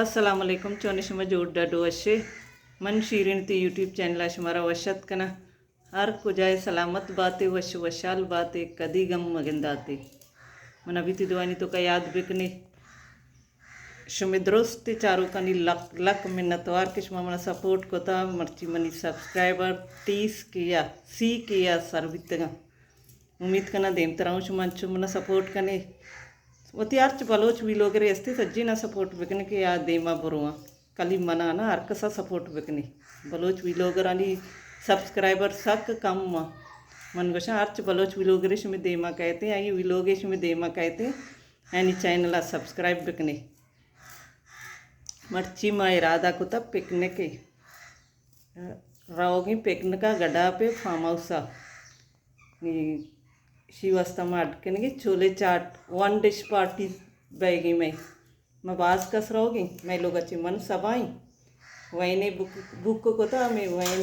السلام علیکم، چون شما؟ جوڑ ڈاڈو وشے؟ من شیرین تی یوٹیوب چینل ءَ شمارا وش ات کناں۔ ہر کجائے سلامت باتے، وش وشحال باتے، کدی گم مگنداتے۔ من ابھی تی دوانی تو کا یاد بکنے۔ شمے درست چاروکانی لک لک منتوار کہ شما منا سپورٹ کتا، مرچی منی سبسکرائبر تیس کے یا سی کے یا سر بیتگاں۔ امید کناں دیمترا ہوں شما انچو منا سپورٹ کنے۔ وتی ہرچ بلوچ ویلوگرے استے سجینا سپورٹ بکنے کہ آ دیما برواں۔ کلی منا نا، ہر کسا سپورٹ بکنے۔ بلوچ ویلوگرانی سبسکرائبر سک کم آں۔ من گوشاں ہرچ بلوچ ویلوگرے شمے دیما کئیتے، آئی ویلوگے شمے دیما کئیتے، آنی چینل ءَ سبسکرائب بکنے۔ مرچی ما ارادہ کتا پکنک ءَ روگیں، پکنک ءَ گڈاپ ءَ فارم ہاؤس ءَ۔ نی شی واسطہ ما اڈ کنگے چولے چاٹ، ون ڈش پارٹی بیگی مئے۔ ما باز کس روگیں، مئے لوگ ءَ چہ من سبائیں۔ وینے بک، بک کتا، ہمے وین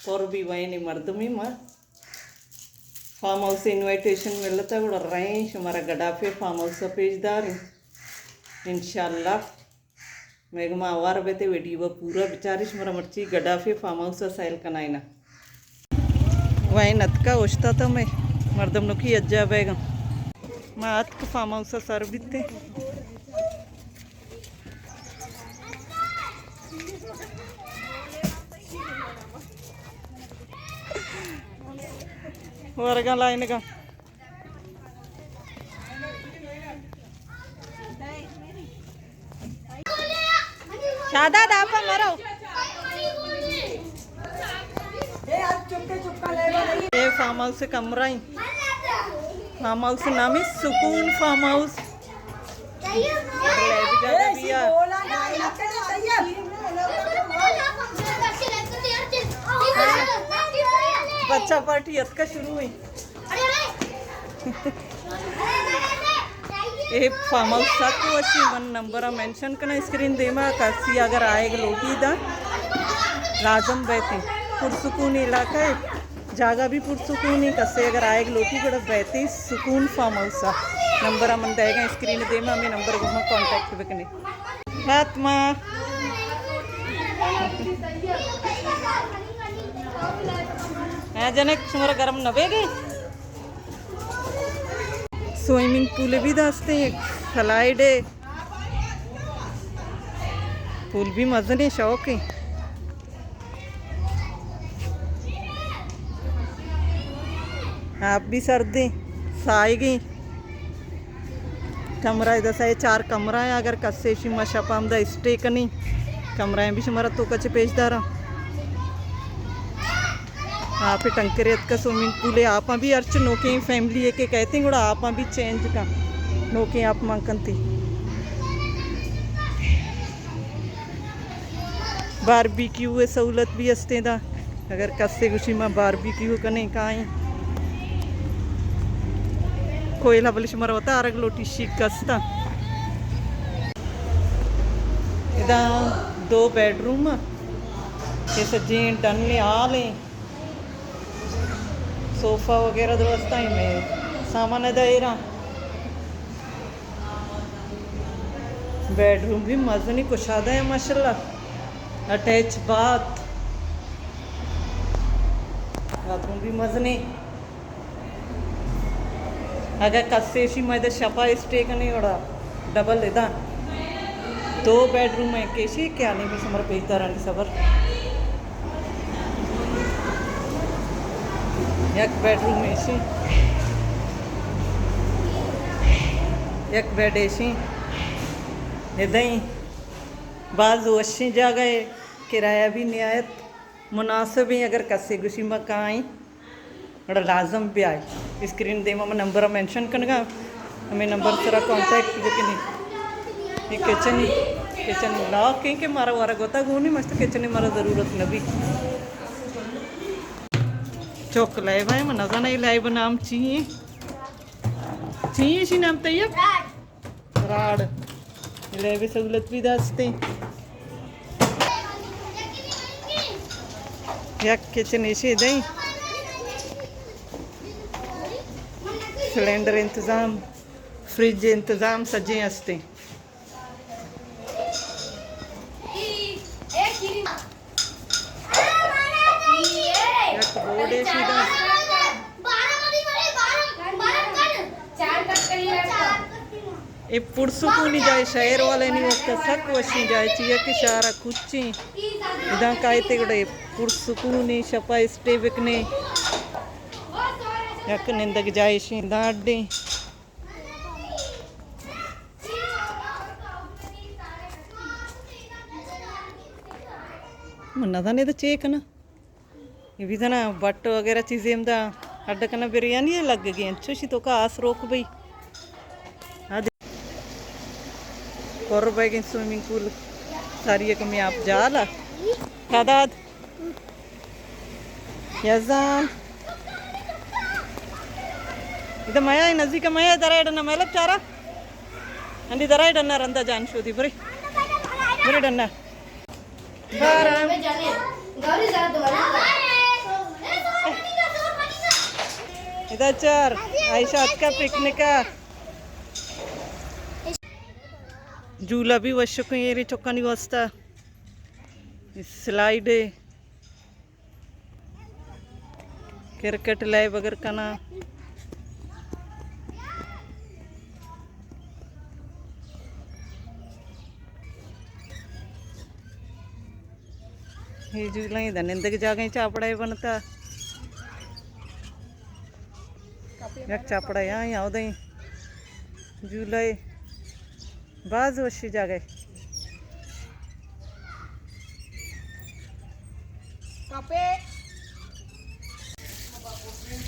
پر بی، وینے مردمے ما فارم ہاؤس انویٹیشن ملتا، گڑا رئیں شمارا گڈافے فارم ہاؤس ءَ پیش داریں۔ انشاءاللہ۔ مئے گما ہوار بیتے، ویڈیو ءَ پورا بچارے، شمارا مرچی گڈافے فارم ہاؤس ءَ سیل کنائیناں۔ وین اتکا اوشتاتا مئے مردم نوکی اجا بیگاں۔ ما اتک فارم ہاؤس ءَ سر بیتے۔ ورگاں لائنگاں۔ شاداد آپ ءَ مرو۔ فارم ہاؤس کمرہ ایں۔ فارم ہاؤس نام ایں سکون فارم ہاؤس۔ بچہ پارٹی اتکا شروع ایں۔ اے فارم ہاؤس سک وشی، من نمبر مینشن کناں اسکرین دیما، کسی اگر آئیگ لوٹی داں لازم بیتیں۔ پرسکون علاقہ ایں، جاگہ بھی پرسکون ایں، کسے اگر آئیگ لوٹی گڑا بیتیں سکون فارم ہاؤس ءَ۔ نمبر من دئیگاں اسکرین دیما، ہمے نمبر گوما کانٹیکٹ بکنے۔ فاطمہ۔ ہاں جنک، شمارا گرم نہ بیگے؟ سوئمنگ پول بھی داشتیں، ایک سلائیڈ ایں۔ پول بھی مزنیں، شوق ایں۔ آپ بھی سردیں، ساہگیں۔ کمرہ ادا سئے چار کمرہ ایں، اگر کسے شما شپا ہمدا اسٹے کنی، کمرہ بھی شمارا توکا چہ پیش داراں۔ آپ ٹنکرے اتکا سوئمنگ پول ایں، آپاں بھی ہرچ نوکیں فیملی ایں کہ کئیتیں گڑا آپاں بھی چینج کن، نوکیں آپ مان کنتی۔ باربیکیو ءِ سہولت بھی استیں دا، اگر کسے گوشی ما باربیکیو کنیں کائیں۔ کوئلہ بلے شمارا وتا آرگ لوٹی، شیک استا۔ ادا دو بیڈ روم ایں، اے سجیں ڈن ہال ایں۔ صوفہ وغیرہ درستاں، مئے سامان ادا ایراں۔ بیڈ روم بھی مزنیں، کشادہ ایں ماشاءاللہ۔ اٹیچ باتھ، باتھ روم بھی مزنیں۔ اگہ کسے شی ما ادا شپا اسٹے کنیں، گڑا ڈبل ادا۔ دو بیڈ روم ایں، کیشی کہ آنی میں شمارا پیش دارانی صبر۔ یک بیڈ روم ایشی، یک بیڈ ایشی۔ ادیں باز وشیں جاگہ ایں، کرایہ بھی نہایت مناسب ایں۔ اگر کسے گوشی ما کائیں، گڑا لازم بیائے۔ اسکرین دیما من نمبر مینشن کنگا، ہمے نمبر سرا کانٹیکٹ بکنی۔ اے کچن، کچن لاک ایں کہ مارا ورگ وتا گونی، مست کچن مارا ضرورت نبی۔ چوک لیب ایں، من نزاناں اے لیب نام چی ایں۔ چی ایں شی نام طیب؟ راڑ۔ لیب سہولت بھی داشتیں۔ یک کچن ایشی دیں۔ سلنڈر انتظام، فریج انتظام سجیں استیں۔ یک بورڈ ایشی دا۔ اے پرسکونی جاہے، شہر والے نی واسطہ سک وشیں جاہے، چیا کہ شہر ءَ کچیں۔ ادا کائیتے گڑا اے پرسکونی، شپا اسٹے بکنے۔ یک نندگ جاہے شیں، داں اڈیں۔ من نزاناں ادا چے کناں۔ اے بزاں بٹ وغیرہ چیزے ہمدا اڈ کناں، بریانی لگگی انت، چوشی توکا آس روک بئی۔ پر بیگیں سوئمنگ پول، ساری یک میں آپ جالا۔ تعداد یزاں۔ ادا میا نزدیک میا، درائے ڈنا مہلب چارا۔ ہنڈی درائے ڈنا رندا جان شودی، برے۔ برے ڈنا۔ بارم۔ ادا چار، عائشہ اتکا پکنکا۔ جھولا بھی وشکیں ایرے چکانی واسطہ۔ سلائیڈ ایں۔ کرکٹ لیب اگر کناں۔ اے جھولائیں دا نندگ جاگہیں، چاپڑے بنتا۔ یک چاپڑے آئیں، اودیں جھولے۔ باز وشی جاگہے۔ کپے۔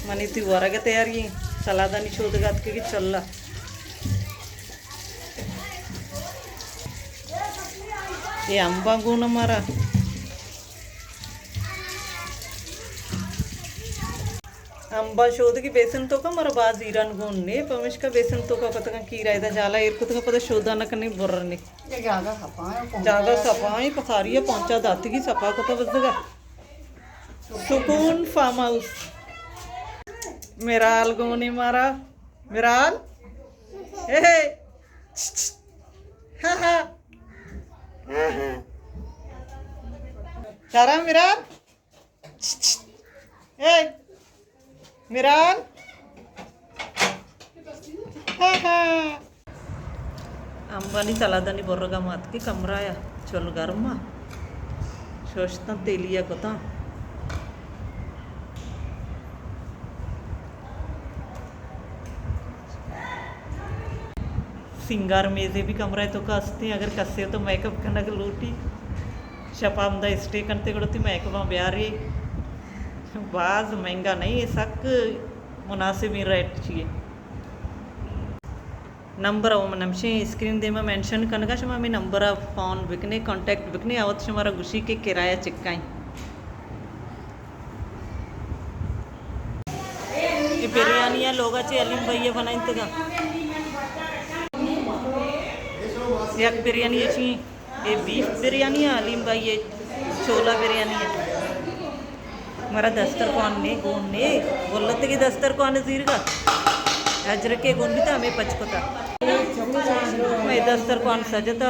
منی تئی ورگ ءِ تیاری ایں، سلادانی شودگ ءَ اتکگی چل ءَ۔ اے امباں گون مارا۔ امباں شودگی بیسن توکا مارا باز ایران گون نے، پمیشکا بیسن توکا کتگاں کیرا ادا جالا ایر کتگاں پدا شودا نہ کنی برنے۔ جاگہ سپا ایں، پساری ءَ پونچا داتگی سپا کتا بزگا۔ سکون فارم ہاؤس۔ میرال گونی مارا۔ میرال۔ اے۔ ہا ہا۔ ہا ہا۔ چارا میرال۔ اے۔ میرال۔ ہا ہا۔ امبانی سلادانی برگا ما اتکی کمرہ ءَ، چل گرم ءَ، شوشتاں تیلی ءَ کتاں۔ سینگار میزے بھی کمرہ ءِ توکا استیں، اگر کسے تو میک اپ کنگ لوٹی، شپا ہمدا اسٹے کنتے گڑا تئی میک اپاں بیارے۔ باز مہنگا نہیں، سک مناسبیں ریٹ چیے۔ نمبر ءَ من ہمشیں اسکرین دیما مینشن کنگا، شما ہمے نمبر ءَ فون بکنے، کانٹیکٹ بکنے، آ وت شمارا گوشی کہ کرایہ چکائیں۔ اے بریانی ءَ لوگا چے علیم بھائی ءَ بنائینتگا۔ یک بریانی اچھی۔ اے بیف بریانی ءَ علیم بھائی ءِ چولا بریانی ءَ۔ مارا دسترخوان نے، گون نے، گلتگی دسترخوان زیرگا۔ اجرکے گون بیتا ہمے پچ کتا۔ مئے دسترخوان سجتا۔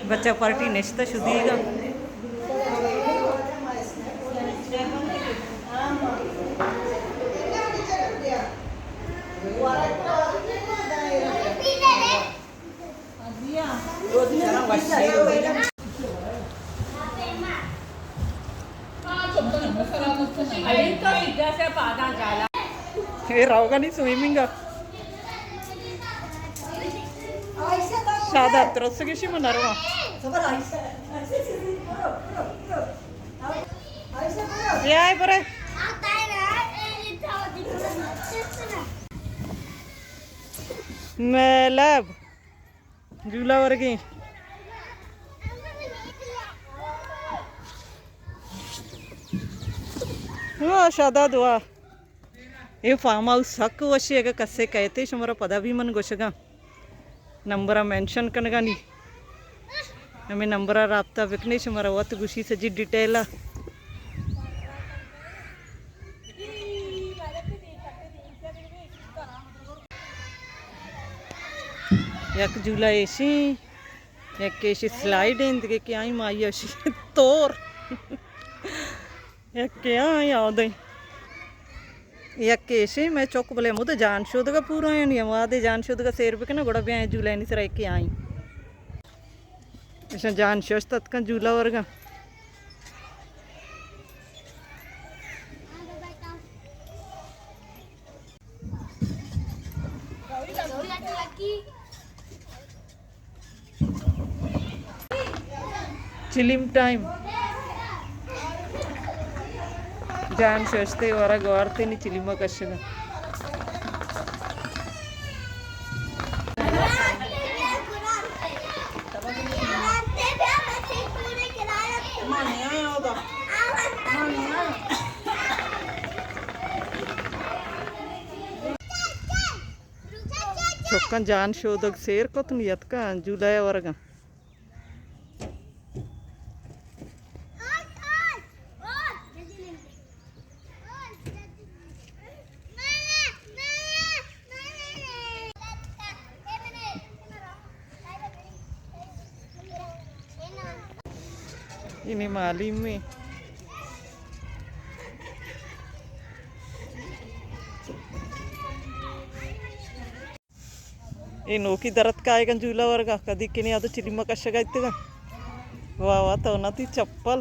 بچہ پارٹی نشتہ شدیگا۔ اے روگا نی سوئمنگ ءَ۔ شادا ترسگشی من نرواں۔ بیائے برے۔ میلب۔ جولا ورگی۔ واہ، شادا دعا۔ اے فارم ہاؤس سک وشی، اگہ کسے کئیتے شمارا پدا بھی من گوشگاں۔ نمبر ءَ مینشن کنگانی۔ ہمے نمبر ءَ رابطہ بکنے، شمارا وت گوشی سجی ڈیٹیل ءَ۔ یک جولا ایشی، یک ایشی سلائیڈ ایں، دگہ کہ آئی مائی اشی تور۔ یک کہ آئی آدے۔ یک ایشی میں چک بلے مد جان شودگا پورا ایں، نی وادے جان شودگا سیر بکنا، گڑا بیایں جولانی سرا یک کہ آئی۔ ایشاں جان شوشت اتکاں جولا ورگا۔ چلیم ٹائم۔ جان شوشتے ورگ وارتے نی چلیما کشگا۔ چکاں جان شودگ سیر کت نی اتکاں جولا ءَ ورگاں۔ اینی معلوم ایں۔ اے نوکی درتک آئیگاں جولا ورگا، کدی کنے آ تو چلیما کشگا اتگا۔ واہ واہ، تو نہ تئی چپل۔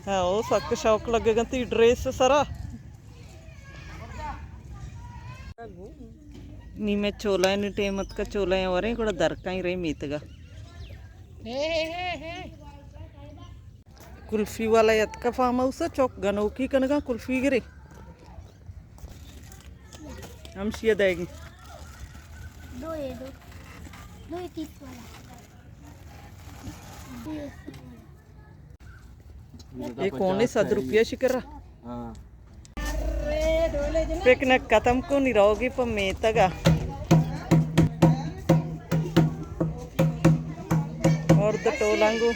ہاں، او سک شوق لگے گا تئی ڈریس سرا۔ نی میں چولا نی ٹیم اتکا، چولا وریں گڑا درکائیں رہی میتگا۔ کلفی والا یتکا فارم ہاؤس ءَ، چوک گنوکی کنگا کلفی گرے۔ ہمشی ءَ دئیگی۔ دو اے دو۔ دو اے تیس والا۔ اے کونے؟ صد روپیہ شکر۔ ہاں۔ پکنک ختم کو نی روگی پہ میتگا۔ اور تو ٹولانگو۔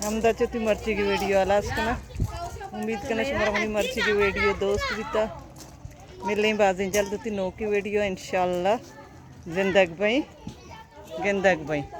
ہمدا چہ وتی مرچیگی ویڈیو ہلاس کنا۔ امید کنا شمارا منی مرچیگی ویڈیو دوست بیتا۔ ملیں بازیں جلد وتی نوکی ویڈیو انشاءاللہ۔ زندگ بئیں، گندگ بئیں۔